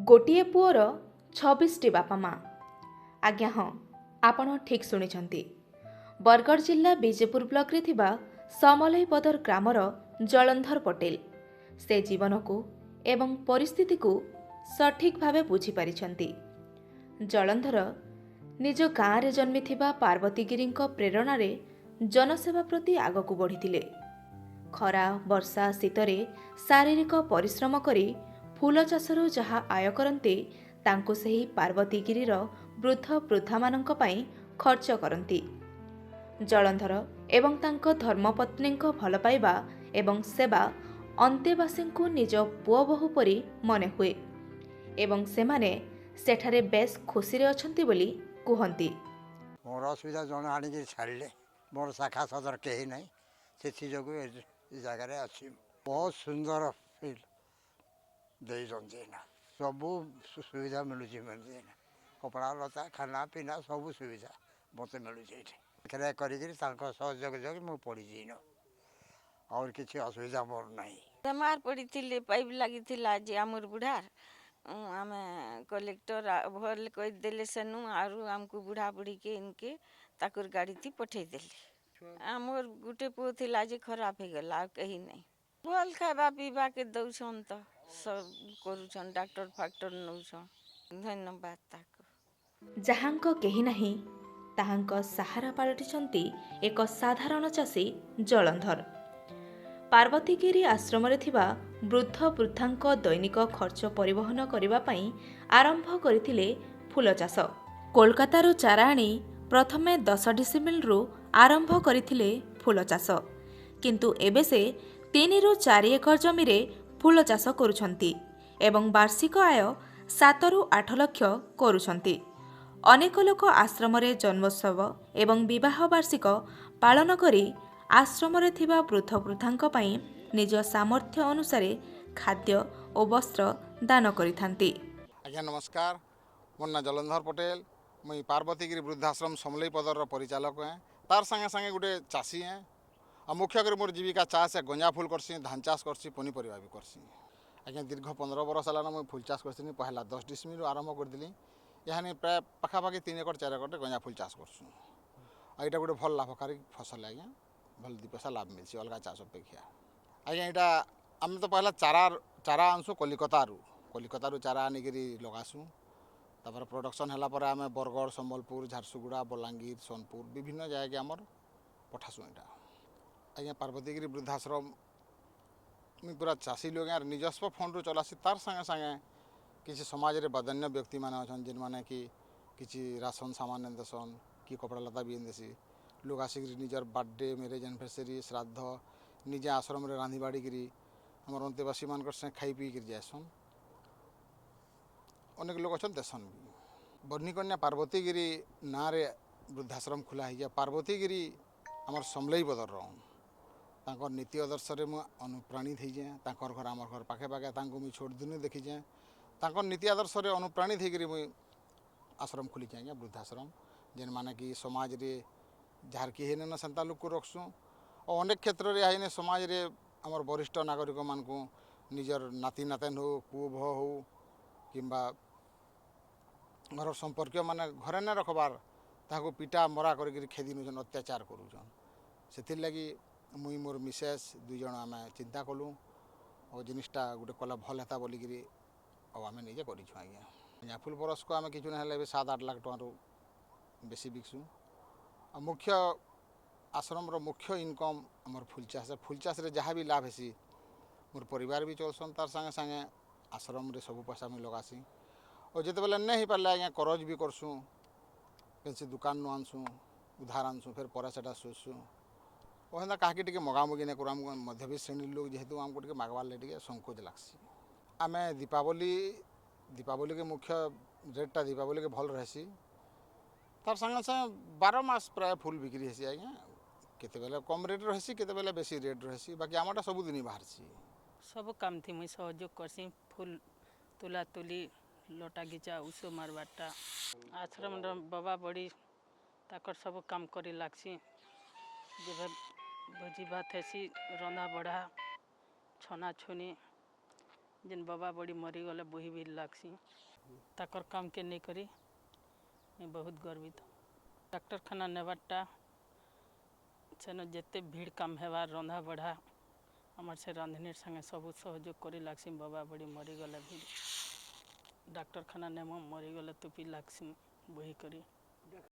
ଗୋଟିଏ ପୁଅର 26ଟି ବାପା ମା। ଆଜ୍ଞା ହଁ, ଆପଣ ଠିକ୍ ଶୁଣିଛନ୍ତି। ବରଗଡ଼ ଜିଲ୍ଲା ବିଜେପୁର ବ୍ଲକରେ ଥିବା ସମଲେଇପଦର ଗ୍ରାମର ଜଳନ୍ଧର ପଟେଲ, ସେ ଜୀବନକୁ ଏବଂ ପରିସ୍ଥିତିକୁ ସଠିକ୍ ଭାବେ ବୁଝିପାରିଛନ୍ତି। ଜଳନ୍ଧର ନିଜ ଗାଁରେ ଜନ୍ମିଥିବା ପାର୍ବତୀଗିରିଙ୍କ ପ୍ରେରଣାରେ ଜନସେବା ପ୍ରତି ଆଗକୁ ବଢ଼ିଥିଲେ। ଖରା, ବର୍ଷା, ଶୀତରେ ଶାରୀରିକ ପରିଶ୍ରମ କରି ଫୁଲ ଚାଷରୁ ଯାହା ଆୟ କରନ୍ତି, ତାଙ୍କୁ ସେହି ପାର୍ବତୀଗିରିର ବୃଦ୍ଧ ବୃଦ୍ଧାମାନଙ୍କ ପାଇଁ ଖର୍ଚ୍ଚ କରନ୍ତି। ଜଳନ୍ଧର ଏବଂ ତାଙ୍କ ଧର୍ମପତ୍ନୀଙ୍କ ଭଲ ପାଇବା ଏବଂ ସେବା ଅନ୍ତେବାସୀଙ୍କୁ ନିଜ ପୁଅ ବୋହୂ ପରି ମନେ ହୁଏ ଏବଂ ସେମାନେ ସେଠାରେ ବେଶ୍ ଖୁସିରେ ଅଛନ୍ତି ବୋଲି କୁହନ୍ତି। ମୋର ଅସୁବିଧା, ଜଣେ ଆଣିକି ଛାଡ଼ିଲେ। ମୋର ଶାଖା ସଦର କେହି ନାହିଁ, ସେଥିଯୋଗୁଁ ଏ ଜାଗାରେ ଅଛି। ବହୁତ ସୁନ୍ଦର ଫିଲ୍ ଦେଇଛନ୍ତି। ଏଇନା ସବୁ ସୁବିଧା ମିଳୁଛି ମିଳୁଛି ଏଇନା। କପଡ଼ା ଲତା, ଖାନା ପିନା ସବୁ ସୁବିଧା ମୋତେ ମିଳୁଛି ଏଇଠି। ପାଖରେ କରିକିରି ତାଙ୍କ ସହଯୋଗ ଯୋଗେ ମୁଁ ପଡ଼ିଛି ଏଇନ, ଆହୁରି କିଛି ଅସୁବିଧା ମୋର ନାହିଁ। ବେମାର ପଡ଼ିଥିଲେ, ପାଇପ୍ ଲାଗିଥିଲା ଆଜି ଆମର ବୁଢ଼ାର। ଆମେ କଲେକ୍ଟର ଭଲ୍ କହିଦେଲେ ସେନୁ, ଆରୁ ଆମକୁ ବୁଢ଼ା ବୁଢ଼ୀକେ ଇନକେ ତାକର ଗାଡ଼ିଥି ପଠେଇଦେଲେ। ଆମର ଗୁଟେ ପୁଅ ଥିଲା ଯେ ଖରାପ ହେଇଗଲା, ଆଉ କେହି ନାଇଁ। ଭଲ୍ ଖାଇବା ପିଇବାକେ ଦଉଛନ୍ ତ, ସବୁ କରୁଛନ୍, ଡାକ୍ତର ଫାକ୍ତର ନଉଛନ୍। ଧନ୍ୟବାଦ ତାକୁ। ଯାହାଙ୍କ କେହି ନାହିଁ, ତାହାଙ୍କ ସାହାରା ପାଲଟିଛନ୍ତି ଏକ ସାଧାରଣ ଚାଷୀ ଜଳନ୍ଧର। ପାର୍ବତୀଗିରି ଆଶ୍ରମରେ ଥିବା ବୃଦ୍ଧ ବୃଦ୍ଧାଙ୍କ ଦୈନିକ ଖର୍ଚ୍ଚ ପରିବହନ କରିବା ପାଇଁ ଆରମ୍ଭ କରିଥିଲେ ଫୁଲ ଚାଷ। କୋଲକାତାରୁ ଚାରା ଆଣି ପ୍ରଥମେ 10 ଡିସିମିଲରୁ ଆରମ୍ଭ କରିଥିଲେ ଫୁଲ ଚାଷ। କିନ୍ତୁ ଏବେ ସେ 3ରୁ 4 ଏକର ଜମିରେ ଫୁଲ ଚାଷ କରୁଛନ୍ତି ଏବଂ ବାର୍ଷିକ ଆୟ 7ରୁ 8 ଲକ୍ଷ କରୁଛନ୍ତି। ଅନେକ ଲୋକ ଆଶ୍ରମରେ ଜନ୍ମୋତ୍ସବ ଏବଂ ବିବାହ ବାର୍ଷିକ ପାଳନ କରି ଆଶ୍ରମରେ ଥିବା ବୃଦ୍ଧ ବୃଦ୍ଧାଙ୍କ ପାଇଁ ନିଜ ସାମର୍ଥ୍ୟ ଅନୁସାରେ ଖାଦ୍ୟ ଓ ବସ୍ତ୍ର ଦାନ କରିଥାନ୍ତି। ଆଜ୍ଞା ନମସ୍କାର, ମୋର ନାଁ ଜଲନ୍ଧର ପଟେଲ। ମୁଇଁ ପାର୍ବତୀଗିରି ବୃଦ୍ଧାଶ୍ରମ ସମଲେଇପଦରର ପରିଚାଳକ ହେଁ, ତାର୍ ସାଙ୍ଗେ ସାଙ୍ଗେ ଗୋଟେ ଚାଷୀ ହେଁ। ଆଉ ମୁଖ୍ୟ କରି ମୋର ଜୀବିକା ଚାଷ, ଗଞ୍ଜା ଫୁଲ କର୍ସି, ଧାନ ଚାଷ କର୍ସି, ପନିପରିବା ବି କର୍ସି। ଆଜ୍ଞା, ଦୀର୍ଘ 15 ବରଷ ହେଲାନ ମୁଇଁ ଫୁଲ ଚାଷ କରିଥିଲି। ପହେଲା 10 ଡିସମିଲରୁ ଆରମ୍ଭ କରିଥିଲି। ଏହାନି ପ୍ରାୟ ପାଖାପାଖି 3 ଏକର 4 ଏକରରେ ଗଞ୍ଜା ଫୁଲ ଚାଷ କରସୁଁ। ଆଉ ଏଇଟା ଗୋଟେ ଭଲ ଲାଭକାରୀ ଫସଲ ଆଜ୍ଞା, ଭଲ 2 ପଇସା ଲାଭ ମିଲ୍ସି ଅଲଗା ଚାଷ ଅପେକ୍ଷା। ଆଜ୍ଞା, ଏଇଟା ଆମେ ତ ପହେଲା ଚାରା ଆଣସୁଁ କଲିକତାରୁ। କଲିକତାରୁ ଚାରା ଆଣିକିରି ଲଗାସୁଁ। ତାପରେ ପ୍ରଡକ୍ସନ୍ ହେଲା ପରେ ଆମେ ବରଗଡ଼, ସମ୍ବଲପୁର, ଝାରସୁଗୁଡ଼ା, ବଲାଙ୍ଗୀର, ସୋନପୁର ବିଭିନ୍ନ ଜାଗାକେ ଆମର ପଠାସୁଁ ଏଇଟା। ଆଜ୍ଞା, ପାର୍ବତୀଗିରି ବୃଦ୍ଧାଶ୍ରମ ମୁଇଁ ପୁରା ଚାଷୀ ଲୋକ ଆର୍ ନିଜସ୍ୱ ଫଣ୍ଡରୁ ଚଲାସି। ତାର୍ ସାଙ୍ଗେ ସାଙ୍ଗେ କିଛି ସମାଜରେ ବଦାନ୍ୟ ବ୍ୟକ୍ତିମାନେ ଅଛନ୍, ଯେନ୍ମାନେ କି କିଛି ରାସନ ସାମାନ ଦେସନ୍ କି କପଡ଼ା ଲତା ବି ଦେସି। ଲୋକ ଆସିକିରି ନିଜର ବାର୍ଥଡେ, ମ୍ୟାରେଜ୍ ଆନିଭର୍ସରୀ, ଶ୍ରାଦ୍ଧ ନିଜେ ଆଶ୍ରମରେ ରାନ୍ଧି ବାଢ଼ିକିରି ଆମର ଅନ୍ତେବାସୀମାନଙ୍କର ସାଙ୍ଗେ ଖାଇ ପିଇକିରି ଯାଏସନ୍। ଅନେକ ଲୋକ ଅଛନ୍, ଦେସନ୍ ବି। ବନ୍ୟକନ୍ୟା ପାର୍ବତୀଗିରି ନାଁରେ ବୃଦ୍ଧାଶ୍ରମ ଖୋଲା ହେଇଛେ। ପାର୍ବତୀଗିରି ଆମର ସମଲେଇ ବଦରର, ତାଙ୍କର ନୀତି ଆଦର୍ଶରେ ମୁଁ ଅନୁପ୍ରାଣିତ ହେଇଛେଁ। ତାଙ୍କର ଘର ଆମର ଘର ପାଖେ ପାଖେ, ତାଙ୍କୁ ମୁଇଁ ଛୋଟ ଦିନୁ ଦେଖିଛେଁ। ତାଙ୍କର ନୀତି ଆଦର୍ଶରେ ଅନୁପ୍ରାଣିତ ହେଇକିରି ମୁଇଁ ଆଶ୍ରମ ଖୋଲିଛେଁ ଆଜ୍ଞା, ବୃଦ୍ଧାଶ୍ରମ, ଯେନ୍ମାନେ କି ସମାଜରେ ଯାହାର କି ହେଇନ ସେନ୍ତା ଲୋକକୁ ରଖ୍ସୁଁ। ଆଉ ଅନେକ କ୍ଷେତ୍ରରେ ଆଇନେ ସମାଜରେ ଆମର ବରିଷ୍ଠ ନାଗରିକମାନଙ୍କୁ ନିଜର ନାତି ନାତେନ୍ ହଉ, ପୁଅ ବୋହୂ ହଉ କିମ୍ବା ଘରର ସମ୍ପର୍କୀୟମାନେ ଘରେ ନାଇଁ ରଖବାର୍, ତାହାକୁ ପିଟା ମରା କରିକିରି ଖେଦି ନଉଛନ୍, ଅତ୍ୟାଚାର କରୁଛନ୍। ସେଥିର୍ଲାଗି ମୁଇଁ ମୋର୍ ମିସେସ୍ ଦୁଇ ଜଣ ଆମେ ଚିନ୍ତା କଲୁ ଆଉ ଜିନିଷଟା ଗୋଟେ କଲେ ଭଲ୍ ହେତା ବୋଲିକିରି, ଆଉ ଆମେ ନିଜେ କରିଛୁଁ ଆଜ୍ଞା। ଫୁଲ୍ ବରଷକୁ ଆମେ କିଛି ନାଇଁ ହେଲେ ଏବେ 7-8 ଲାଖ ଟଙ୍କାରୁ ବେଶୀ ବିକ୍ସୁଁ। ଆଉ ମୁଖ୍ୟ ଆଶ୍ରମର ମୁଖ୍ୟ ଇନକମ୍ ଆମର ଫୁଲ୍ ଚାଷ। ଫୁଲ୍ ଚାଷରେ ଯାହା ବି ଲାଭ ହେସି, ମୋର୍ ପରିବାର ବି ଚଲ୍ସନ୍, ତାର୍ ସାଙ୍ଗେ ସାଙ୍ଗେ ଆଶ୍ରମରେ ସବୁ ପଇସା ମୁଇଁ ଲଗାସି। ଆଉ ଯେତେବେଲେ ନାଇଁ ହେଇପାରିଲେ ଆଜ୍ଞା, କରଜ ବି କରସୁଁ, କେନ୍ସି ଦୁକାନ୍ନୁ ଆନ୍ସୁଁ, ଉଧାର ଆନ୍ସୁଁ, ଫେର୍ ପରେ ସେଟା ସୁଝସୁଁ। ଓ ହେନ୍ତା କାହାକେ ଟିକେ ମଗାମଗି ନାଇଁ କରୁ। ଆମକୁ ମଧ୍ୟବିତ୍ତ ଶ୍ରେଣୀର ଲୋକ୍ ଯେହେତୁ, ଆମକୁ ଟିକେ ମାଗବାର୍ ଲାଗି ଟିକେ ସଂକୋଚ ଲାଗ୍ସି। ଆମେ ଦୀପାବଲିକେ ମୁଖ୍ୟ ରେଟ୍ଟା ଦୀପାବଲିକେ ଭଲ୍ ରହେସି। ତାର୍ ସାଙ୍ଗେ ସାଙ୍ଗେ 12 ମାସ ପ୍ରାୟ ଫୁଲ୍ ବିକ୍ରି ହେସି ଆଜ୍ଞା। କେତେବେଲେ କମ୍ ରେଟ୍ ରହେସି, କେତେବେଲେ ବେଶୀ ରେଟ୍ ରହେସି, ବାକି ଆମରଟା ସବୁଦିନ ବାହାରସି। ସବୁ କାମ ଥି ମୁଇଁ ସହଯୋଗ କର୍ସି, ଫୁଲ୍ ତୁଲା ତୁଲି, ଲଟା ଘିଚା, ଉଷୋ ମାରବାରଟା। ଆଶ୍ରମର ବାବା ବଡ଼ି ତାକର ସବୁ କାମ କରି ଲାଗ୍ସି। ଯେବେ ଭୋଜି ଭାତ ହେସି, ରନ୍ଧା ବଢ଼ା, ଛନା ଛୁନି ଯେନ୍ ବାବା ବଡ଼ି ମରିଗଲେ ବୋହି ବି ଲାଗ୍ସି। ତାକର୍ କାମ୍କେ ନେଇକରି ମୁଇଁ ବହୁତ ଗର୍ବିତ। ଡାକ୍ତରଖାନା ନେବାର୍ଟା, ସେନ ଯେତେ ଭିଡ଼ କାମ ହେବା, ରନ୍ଧା ବଢ଼ା ଆମର୍ ସେ ରାନ୍ଧନୀର୍ ସାଙ୍ଗେ ସବୁ ସହଯୋଗ କରି ଲାଗ୍ସି। ବାବା ବଡ଼ି ମରିଗଲେ ବି ଡାକ୍ତରଖାନା ନେମୁ, ମରିଗଲେ ତୁପି ଲାଗ୍ସି ବୋହିକରି।